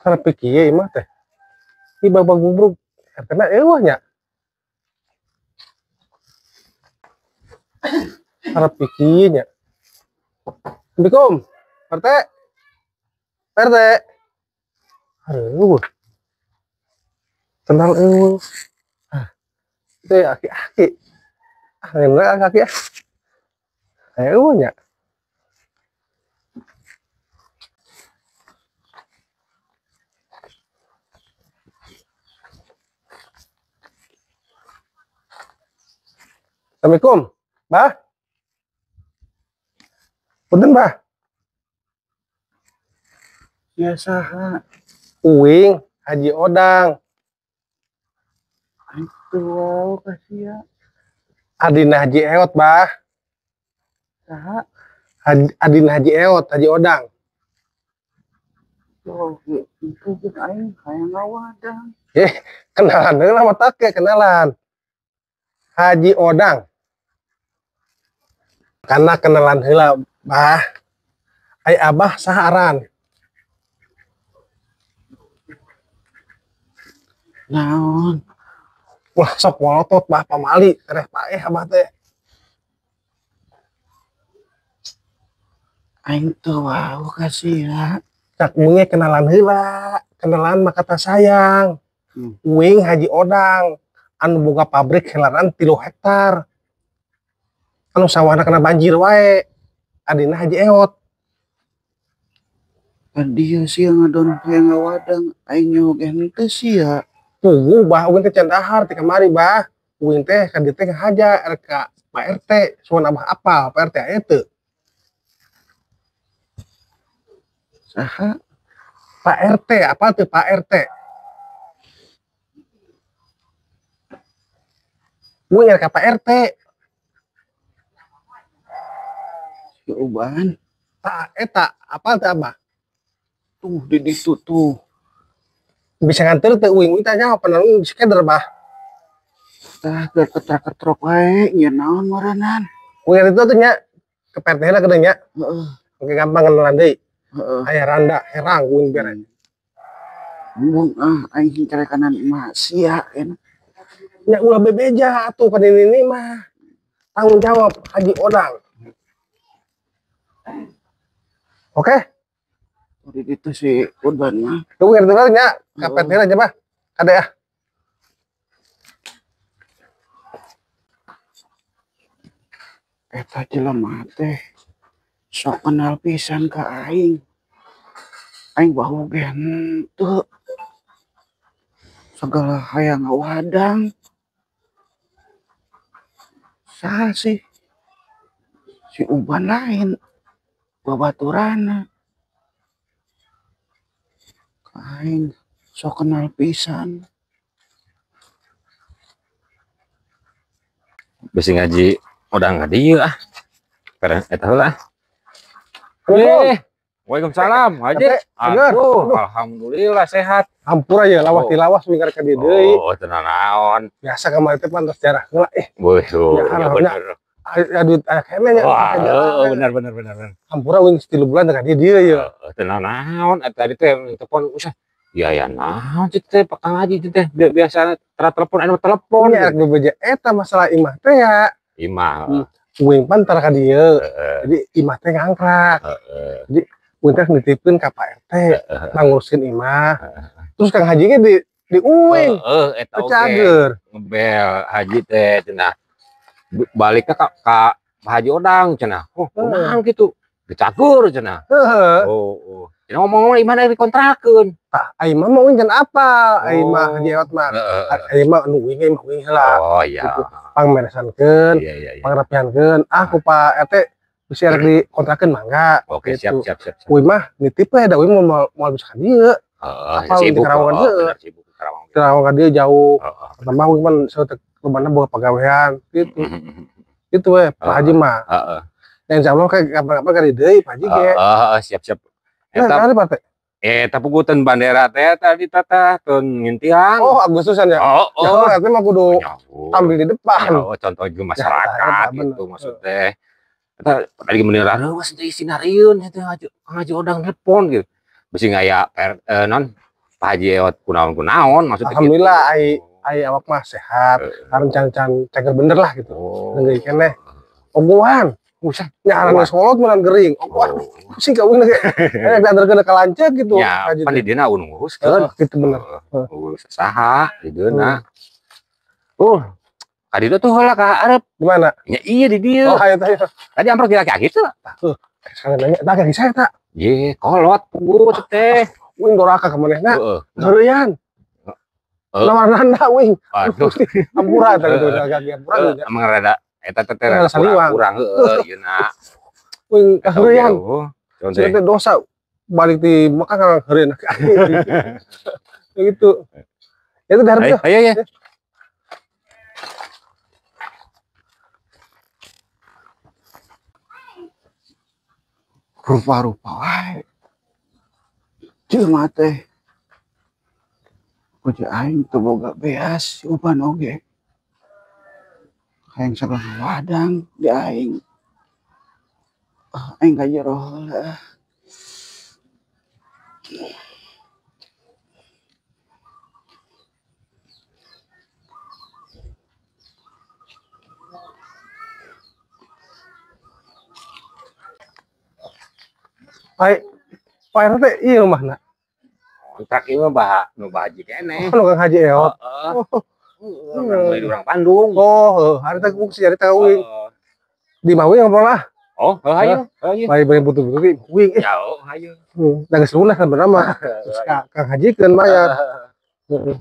Sampai kieu imah teh. Di babang gubrug karena eueuh nya. Harap kieu nya. Assalamualaikum. RT. RT. Aduh. Tenang eueuh. Ah. Teh aki-aki. Ah, ngeuna kaki ah. Eueuh nya. Assalamualaikum, Bah. Punten, Bah. Ya saha? Uing Haji Odang. Itu wow kasih ya. Adina Haji Eot, Bah. Saha? Adina Haji Eot, Haji Odang. Oh, itu jeung aing hayang ngawadang. Kenalan heula mah take kenalan. Haji Odang. Karena kenalan heula, Bah. Ai Abah saha aran? Naon? Wah, sok walotot Bah pamali, tereh paeh Abah teh. Aing teu wau ka sia. Cak munge kenalan heula, kenalan mah kata sayang. Uing Haji Odang anu boga pabrik helaran 3 hektar. Anu sawahna kena banjir wae. Adina Haji Eot. Kan dia sia ngadon hayang ngawadang, aing nyaho ge henteu sia. Puguh Bah, uing teh can dahar ti kamari Bah. Uing teh ka dieu teh ngahaja rek ka Pak RT, sugan Abah apal, Pak RT aya teu? Saha? Pak RT, apal teu Pak RT? Uing rek ka Pak RT. Si Uban. Tah eta, apal teu Abah? Tuh di ditu tuh. Bisa nganter teu uing, uing tanya apa nang sekeder Bah. Tah keur ketra-ketrok wae nya naon meureunnan. Uing itu tuh nya ke Pak RT heula geuning nya. Heeh. Oke gampang kenalan deui. Heeh. Aya randa herang uing bere. Embung ah aing carekanan imah sia enak. Nya ulah bebeja atuh ka nini mah. Tanggung jawab Haji Odang. Oke? Di ditu si Urban mah. Tunggu ngerti banget nya, ka Pak RT aja Bah. Kade ah. Eta jelema teh sok kenal pisan ka aing. Aing bahu ge henteu. Segala hayang ngawadang. Saha sih? Si Uban lain. Babaturanna. Aing sok kenal pisan. Bisi ngaji Odang ka dieu ah. Karena eta heula ah. Waalaikumsalam, Haji. Aduh, alhamdulillah sehat. Hampura ya, lawas Oh. dilawas wing ka dieu deui. Oh, teu nanaon. Biasa kamari teh pan sejarah heula eh. Weuh, Ya, ya bener. Aya duit aya keneh nya. Wah, heeh, bener bener bener bener. Hampura wing 3 bulan ka dieu dieu ye. Heeh, teu nanaon eta tadi teh telepon usah. Ya ya naon cek teh Pak Kang Haji teh biasa tara telepon anu telepon. Nya rek bebeja eta masalah imah teh ya. Imah. Uing pan tara ka dieu. Heeh. Jadi imah teh ngangkrak. Heeh. Jadi uing teh nitipkeun ka Pak RT, Heeh. ngurusin imah. Heeh. Terus Kang Haji ge di uing. Heeh, eta oge. Cager. Ngebel Haji teh cenah. Baliknya ka Pak Haji Odang cenah. Oh, kumaha gitu. Dicagur cenah. Heeh. Oh, oh. Cenah ngomong-ngomong imah dari dikontrakeun. Tah, ai mah mah uing can apal, ai mah Oh. Haji Eot mah. Heeh. Ai mah anu uing imah uing heula. Oh iya. Gitu. Pangmeresankeun, Iya, iya, iya. pangrapihankeun. Ah ku Pak RT bisa rek dikontrakeun mangga. Oke, siap, Gitu. siap, siap, siap. Uing mah nitip we da uing mah moal bisa ka dieu. Heeh, Apal di sibuk, Karawang oh, dieu. bener, sibuk di Karawang. Karawang ka dieu jauh. Heeh. Tambah uing mah saeutik lobana boga pagawean gitu. Gitu we Pak Haji mah. Heeh. Ya insyaallah kayak kapan-kapan kali deui Pak Haji ge. Heeh, siap-siap. Eta eta eta pugutan bandera teh tadi tata teu ngintiang. Oh, Agustusan ya. Oh, oh. Ya, mah kudu tampil di depan. Oh, contoh juga masyarakat gitu maksudnya. Eta tadi bendera reuas teh sinarieun eta Kang Haji Odang telepon gitu. Bisi ngaya non Pak Haji Eot kunaon-kunaon maksudnya. Alhamdulillah ai ai awak mah sehat, can-can cager bener lah gitu. Deui keneh. Ogohan. Usah nyaran geus kolot meunang gering. Ogohan. Pusing ka uing ge. Eh diantarkeun ka lanceuk gitu. Ya, pan di dieuna nguruskeun. Gitu bener. Ngurus saha di dieuna. Ka dieu tuh heula ka arep. Di mana? Ya iya di dieu. Oh, ayo teh. Tadi amprok kira-kira gitu. Sekalian nanya, tah kaki saya tak? Ye, kolot pugu teh. Uing doraka ka manehna. Heureuyan. Nawarnana uing. Aduh, ampura tah gitu kaki ampura. Emang rada eta teh kurang heeh ieu na. Uing kaheureyan. Teh dosa balik di Mekah ka heureun. Gitu. Ya itu dahar. Ayo ya. Rupa-rupa wae. Jelema teh. Kudu aing teu boga beas uban oge. Hayang sagala wadang di aing. Aing ka jero heula. Pak Pak RT ieu rumahna. Kontrak ieu mah bah nu Bah Haji keneh. Oh, nu Kang Haji Eot. Heeh. Urang meuli urang Bandung. Oh, heuh, hari teh kungsi jadi teh uing. Di mah uing ngobrol lah. Oh, heuh hayu. Hayu. Bae bae butuh-butuh uing. Ya, oh, hayu. Da geus lunas sebenarnya mah. Terus Kang Haji keun bayar. Heeh.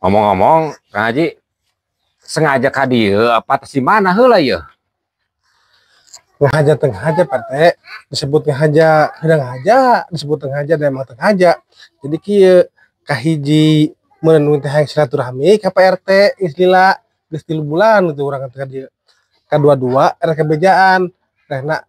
Ngomong-ngomong, Kang Haji sengaja ka dieu apa tes di mana heula ieu? Ngahaja teu ngahaja Pak RT, disebut ngahaja, heudah ngahaja, disebut teu ngahaja da emang teu ngahaja. Jadi kieu kahiji meunang teh hayang silaturahmi ka Pak RT geus lila, geus 3 bulan gitu urang teh ka dieu. Kadua-dua rek bejaan, rehna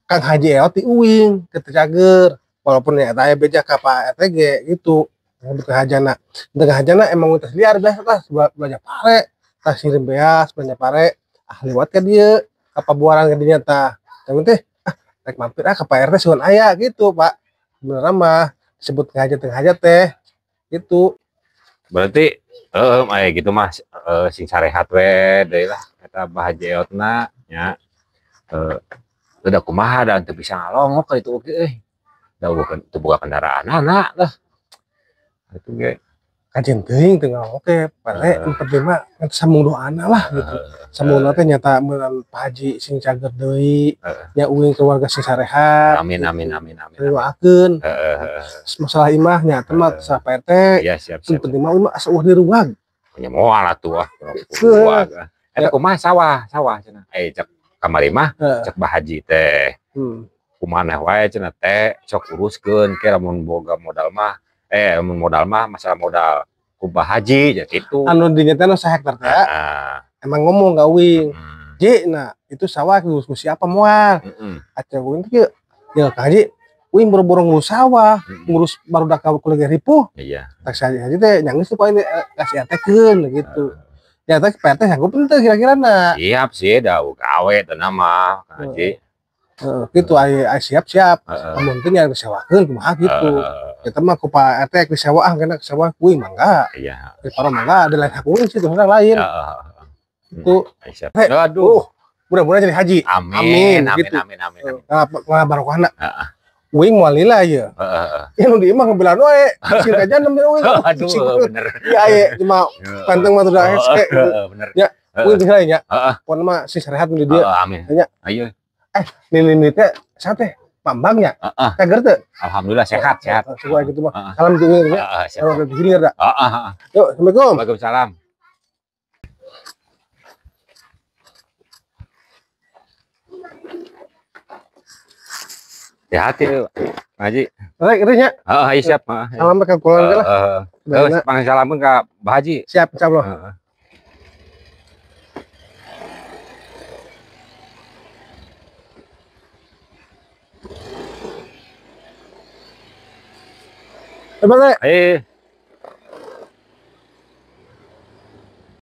Kang Haji Eot di uing teu cager. Walaupun ya eta aya beja ka Pak RT ge gitu. Ngahajana, ngahajana emang teh liar biasa tah belanja pare, tah sirim beas belanja pare, ah liwat ka dieu, ka pabuaran ka dinya tah. Tah teh ah rek mampir ah ka Pak RT sugan aya gitu, Pak. Beneran mah disebut ngahaja teh ngahaja teh gitu. Berarti aya gitu mah sing sarehat we deui lah eta Bah Haji Eotna nya. Udah kumaha da teu bisa ngalongok ka ditu oge euy. Da teu boga kendaraanana lah. Itu ge kajen teuing teu oke pare penting mah sambung doana lah gitu. Sambung doa teh nyata meunang Pak Haji sing cager deui, nya uing keluarga sing sarehat. Amin amin amin amin. Doakeun. Masalah imah nya teh mah sa Pak RT. Iya siap siap. Penting mah imah asa eueuh diruag. Nya moal atuh ah. Ruag. Eta kumaha sawah, sawah cenah. Cek kamari mah cek Bah Haji teh. Kumaneh wae cenah teh sok uruskeun ke lamun boga modal mah. Modal mah masalah modal ku Bah Haji ya gitu. Anu dinya teh nu sahektar teh. Emang ngomong ka uing. Ji, nah itu sawah ngurus ku siapa moal. Aca uing teh kieu. Ya Kang Haji, uing boro-boro ngurus sawah, ngurus barudak ka kuliah ripuh. Iya. Tak Haji teh nyanggeus tuh paling kasih RT-keun gitu. Ya teh Pak RT sanggup henteu kira-kira na. Siap sih da gawe teh mah Kang Haji. Gitu ai siap-siap. Amun teh nya disewakeun kumaha gitu. Kita mah ku Pak RT disewa ah kena sewa kuing mangga. Iya. Para mangga ada lain aku sih tuh lain. Itu. Aduh. Mudah-mudahan jadi haji. Amin. Amin gitu. Amin amin amin. Nah, barokahna. Uing moal lila ieu. Heeh. Ya nu di imah ngebelaan wae. Sing kajan nembe uing. Aduh bener. Iya ieu cuma panteng mah udah SK. Bener. Ya, uing tinggal nya. Heeh. Pon mah sing sarehat nu di dieu. Amin. Nya. Ayo. Nini teh sate Pambang ya? Cager teu? Alhamdulillah sehat, sehat. Sesuai gitu mah. Salam jeung ya. Salam hilir da. Heeh. Yuk, Assalamualaikum. Waalaikumsalam. Hati-hati Pak Haji. Rek ini nya. Heeh, siap. Heeh. Salam ke keluarga lah. Heeh. Pangsalamkeun ka Bah Haji. Siap, insyaallah. Heeh. Balik. Eh.